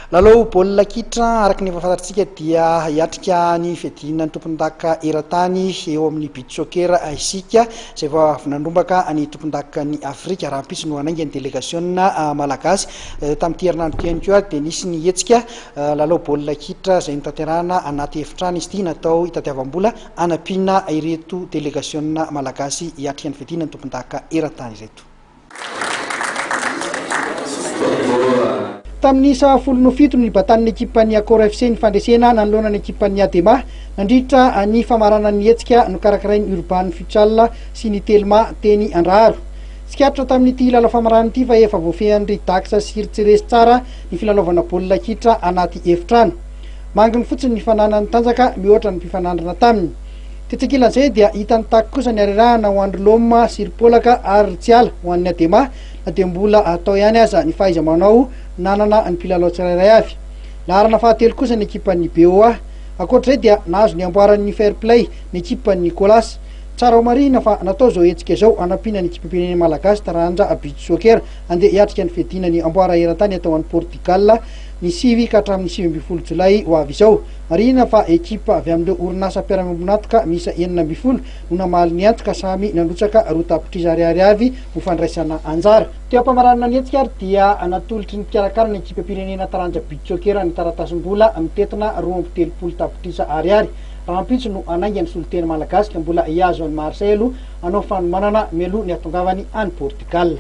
Lalao baolina kitra, araka ny efa fantatsika dia hiatrika ny fiadiana ny tompondaka eran-tany eo amin'ny beach soccer isika, izay vao avy nandrombaka ny tompondakan'i Afrika. Rahampitso no hanainga ny delegasiona malagasy. Tamin'ity herinandro ity ihany koa dia nisy ny hetsika lalao baolina kitra izay notanterahana anaty efitrano izy ity, natao hitadiavam-bola hanampiana ireto delegasiona malagasy hiatrika ny fiadiana ny tompondaka eran-tany ireto. Tamin'ny isa 10 no 7 no nibatan'ny ekipan'ny Akora FC ny fandresena nanoloana ny ekipan'ny Adema nandritra ny famaranan'ny hetsika nokarakarain'ny Urban Futsal sy ny Telma teny Andraharo. Tsikaritra tamin'ity lalao famaranana ity fa efa voafehin'ny Dax sy ry Tsiresy tsara ny filalaovana baolina kitra anaty efitrano. Manginy fotsiny ny fananany tanjaka mihoatra ny mpifanandrina taminy. Tetsy ankilan'izay dia hitan'ny tac kosa ny harerahana ho an-dry Loma sy ry Polaka ary ry Tsiala ho an'ny Adema na dia mbola atao ihany aza ny fahaiza-manao nanana ny mpilalao tsirairay avy. Laharana fahatelo kosa ny ekipan'ny BOA. Ankoatra izay dia nahazo ny amboaran'ny Fair Play ny ekipan'ny Colas. Tsara homarihina fa natao izao hetsika izao hanampiana ny ekipam-pirenena malagasy taranja beach soccer handeha hiatrika ny fiadiana ny amboara eran-tany hatao any Portugal ny 9 ka hatramin'ny 19 jolay ho avy izao. Marihina fa ekipa avy amin'ireo orinasa mpiara-miombon'antoka miisa 16 no namaly ny antso ka samy nandrotsaka 2 tapitrisa ariary avy ho fandraisana anjara. Teo am-pamaranana ny hetsika ary dia natolotry ny mpikarakara ny ekipam-pirenena taranja beach soccer ny taratasim-bola mitentina 32 tapitrisa ariary. Rahampitso no hanainga ny solontena malagasy ka mbola hihazo an'i Marseille aloha hanao fanomanana mialoha ny hahatongavany any Portugal.